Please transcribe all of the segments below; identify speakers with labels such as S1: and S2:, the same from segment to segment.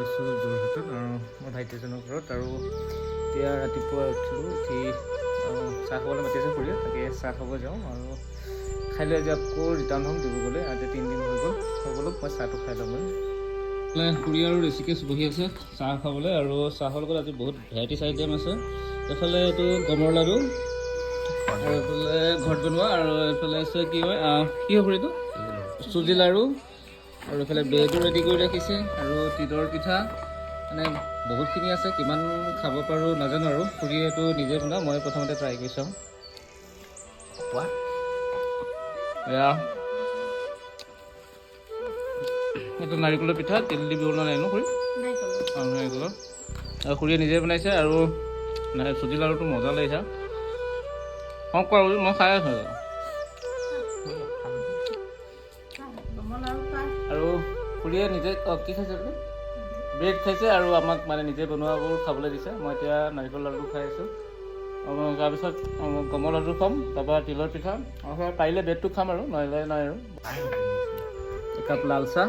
S1: আছোঁ যোৰহাটত আৰু মোৰ ভাইটি এজনৰ ঘৰত। আৰু এতিয়া ৰাতিপুৱা উঠিলোঁ, উঠি চাহ খাবলৈ মাতি আছে খুৰীয়ে, তাকে চাহ খাব যাওঁ আৰু খাই লৈ আজি আকৌ ৰিটাৰ্ণ হ'ম ডিব্ৰুগড়লৈ। আজি 3 দিন হৈ গ'ল। হৈ গ'লো, মই চাহটো খাই ল'ম। খুৰী আৰু ঋষিকেশ বহি আছে চাহ খাবলৈ আৰু চাহৰ লগত আজি বহুত ভেৰাইটিছ আইটেম আছে। এইফালে এইটো গমৰ লাড়ু আৰু এইফালে ঘৰত বনোৱা আৰু এইফালে আছে কি হয়, কি হয় খুৰী এইটো? চুজি লাড়ু আৰু এইফালে ব্ৰেডো ৰেডি কৰি ৰাখিছে আৰু তিলৰ পিঠা, মানে বহুতখিনি আছে। কিমান খাব পাৰোঁ নাজানো আৰু খুৰীয়ে এইটো নিজে বনোৱা, মই প্ৰথমতে ট্ৰাই কৰি চাওঁ।
S2: কোৱা।
S1: এয়া এইটো নাৰিকলৰ পিঠা, তিল দি বনোৱা নাই ন খুৰী? অঁ, নাৰিকলৰ। আৰু খুৰীয়ে নিজে বনাইছে আৰু নাই, চুজি লাড়ুটো মজা লাগিছে। অঁ, কোৱা, মই খাই আছোঁ। আৰু খুৰীয়ে নিজে, অঁ, কি খাইছে আপুনি? ব্ৰেড খাইছে আৰু আমাক মানে নিজে বনোৱাবোৰ খাবলৈ দিছে। মই এতিয়া নাৰিকল লাড়ু খাই আছোঁ। তাৰপিছত গমৰ লাড়ু খাম, তাৰপৰা তিলৰ পিঠা আৰু সেয়া পাৰিলে ব্ৰেডটো খাম আৰু নহ'লে নাই। আৰু একাপ লাল চাহ।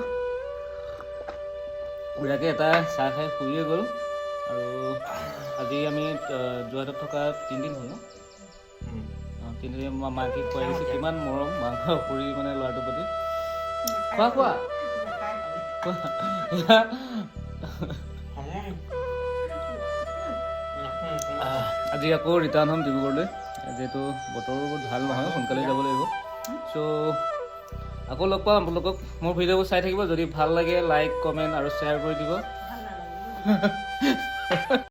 S1: খুৰাকে এটা চাহ খাই শুইয়ে গ'ল। আৰু আজি আমি যোৰহাটত থকা 3 দিন হ'ল ন? অঁ, 3 দিন। মাকে খুৱাই দিছে। কিমান মৰম মাক খুৰী মানে ল'ৰাটোৰ প্ৰতি। খোৱা, খোৱা, খোৱা। আজি আকৌ ৰিটাৰ্ণ হ'ম ডিব্ৰুগড়লৈ, যিহেতু বতৰো বহুত ভাল নহয়, সোনকালে যাব লাগিব। চ' আকৌ লগ পাম আপোনালোকক। মোৰ ভিডিঅ'বোৰ চাই থাকিব। যদি ভাল লাগে লাইক, কমেণ্ট আৰু শ্বেয়াৰ কৰি দিব।